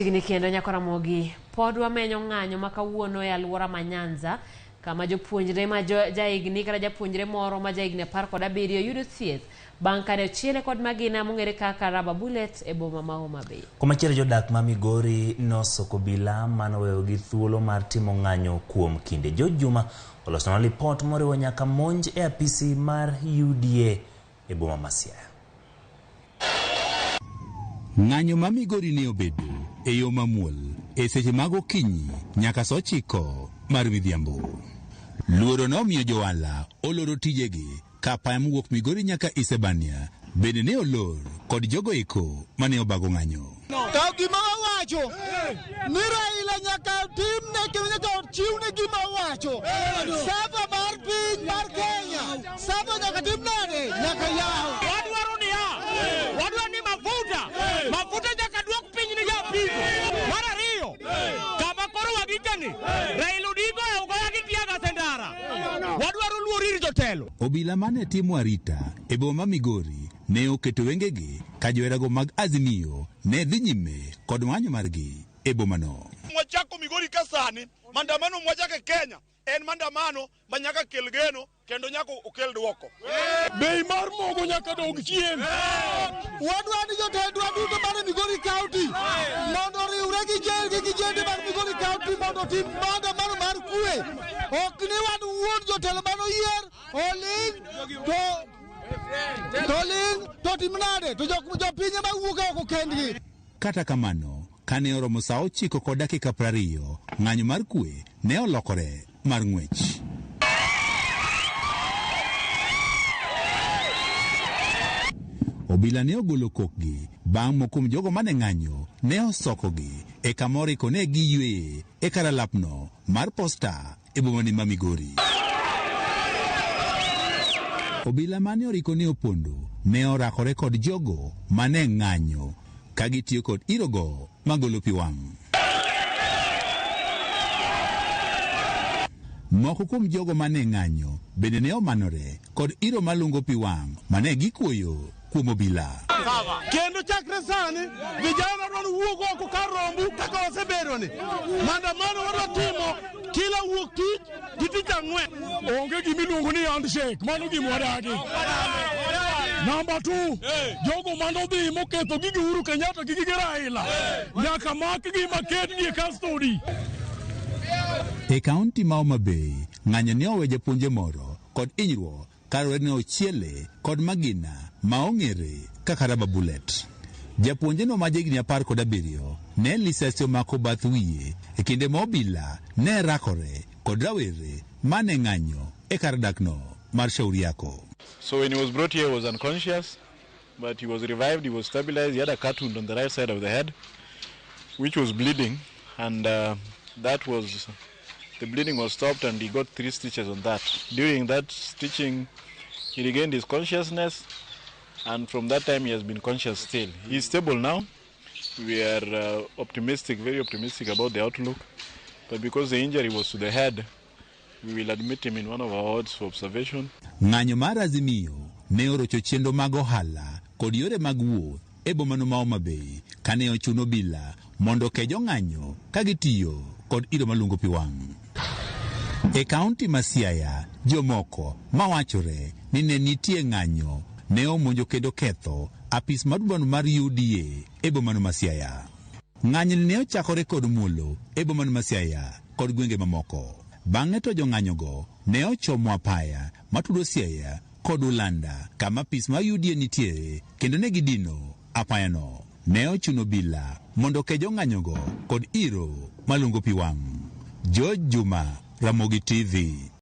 Chiegni kendo nyako Ramogi pod wamenyo ng'anyo ma kawuono e alwora ma Nyanza kama jopuonjre ma jahigni kata japuonjre moro ma jahigni 17 yudo thieth bang' kane ochiele kod magina mong'ere kaka rubber bullet e boma ma Homa Bay. Komachielo jodak ma Migori nosoko obila manoweyogi thuolo mar timo ng'anyo kuom kinde. George Juma olosonwa lipot moriwo nyaka monj e apisi mar UDA e boma ma Siaya. Ng'anyo ma Migori ne obedo e yo mamuol e seche mag okinyi nyaka sa 9 mar midhiambo. Luoro nomiyo johala oloro tijegi ka apaya mowuok Migori nyaka Isebania bende ne olor kod jogo eko mane obago ng'anyo. To gima wawacho ni Raila nyaka timne kendo nyaka ochiwne gima owacho. Sava mar piny mar Kenya, sava nyaka tim nade? Nyaka yaw. Wadwaro niya, wadwaro ni mafuta nyaka duok piny ni japiko. Mar ariyo, kama koro wagikeni, Raila Odinga ogoya gi tear gas e ndara. Wadwaro luor ir jotelo. Obila mane timo arita e boma ma Migori ne oketo wengegi ka joherago mag Azimio ne dhi nyime kod ng'anyo margi e bomano. Mwachako Migori ka sani, maandamano mwachako e Kenya en maandamano ma nyaka kel geno kendo nyaka okel duoko. Bei mar mogo nyaka dog chien. Wadwaro ni jotendwa duto mar Migori County mondo oriwre gi jendgi gi jende mag Migori County mondo otim maandamano mar kwe. Ok ni wan wuon jotelo mane oyier oling' to ling' to tim nade to jopiny ema wuok oko kendgi. Kata kamano, kane oromo sa 9:20, ng'anyo mar kwe ne olokore mar ng'wech. Obila ne ogolo kokgi bang' moko kuom jogo mane ng'anyo ne osokogi e kama oriko ne giyweye e kar alapno mar posta e bomani ma Migori. Obila mane oriko ne opondo ne orakore kod jogo mane ng'anyo ka gitiyo kod irogo magolo pi wang'. Moko kuom jogo mane ng'anyo bende ne omanore kod iro malungo pi wang' mane gikuoyo kuom obila. Kendo chakre sani vijana dwaro wuok oko kar rombu kaka wasebedo ni. Maandamano wadwa timo kila wuok tich gi tich ang'wen. Onge gima iluongo ni handshake, mano gima wadagi. Namba 2, jogo manodhi moketho gige Uhuru Kenyatta gi gige Raila nyaka makgi maketgi e custody. E kaunti ma Homa Bay, ng'anyo ne owe japuonje moro kod hinyruok kaluwore ni ochiele kod magina ma ong'ere kaka rubber bullet. Japuonje no ma jahigni 17 ne lisasi omako bath wiye e kinde ma obila ne rakore kod rawere mane ng'anyo e kar dakno mar Shauri Yako. So when he was brought here, he was unconscious, but he was revived, he was stabilized. He had a cut wound on the right side of the head, which was bleeding, and the bleeding was stopped, and he got 3 stitches on that. During that stitching, he regained his consciousness, and from that time he has been conscious still. He is stable now. We are optimistic, very optimistic about the outlook, but because the injury was to the head, we will admit him in one of our wards for observation. Ng'anyo mar Azimio ne orocho chenro mag ohala kod yore mag wuoth e bomano ma Homa Bay kane ochuno obila mondo oke jong'anyo ka gitiyo kod iro malungo pi wang'. E kaunti ma Siaya, jomoko mawachore ni ne nitie ng'anyo ne omonjo kendo ketho apis mar boma mar UDA e bomano ma Siaya. Ng'anyo ne ochakore kod muolo e bomano ma Siaya kod gwenge mamoko. Bang'e to jong'anyogo ne ochomo apaya matudo Siaya kod Ulanda kama apis mar UDA nitiere kendo ne gidino apayano. Ne ochuno obila mondo oke jong'anyogo kod iro malungo pi wang'. George Juma, Ramogi TV.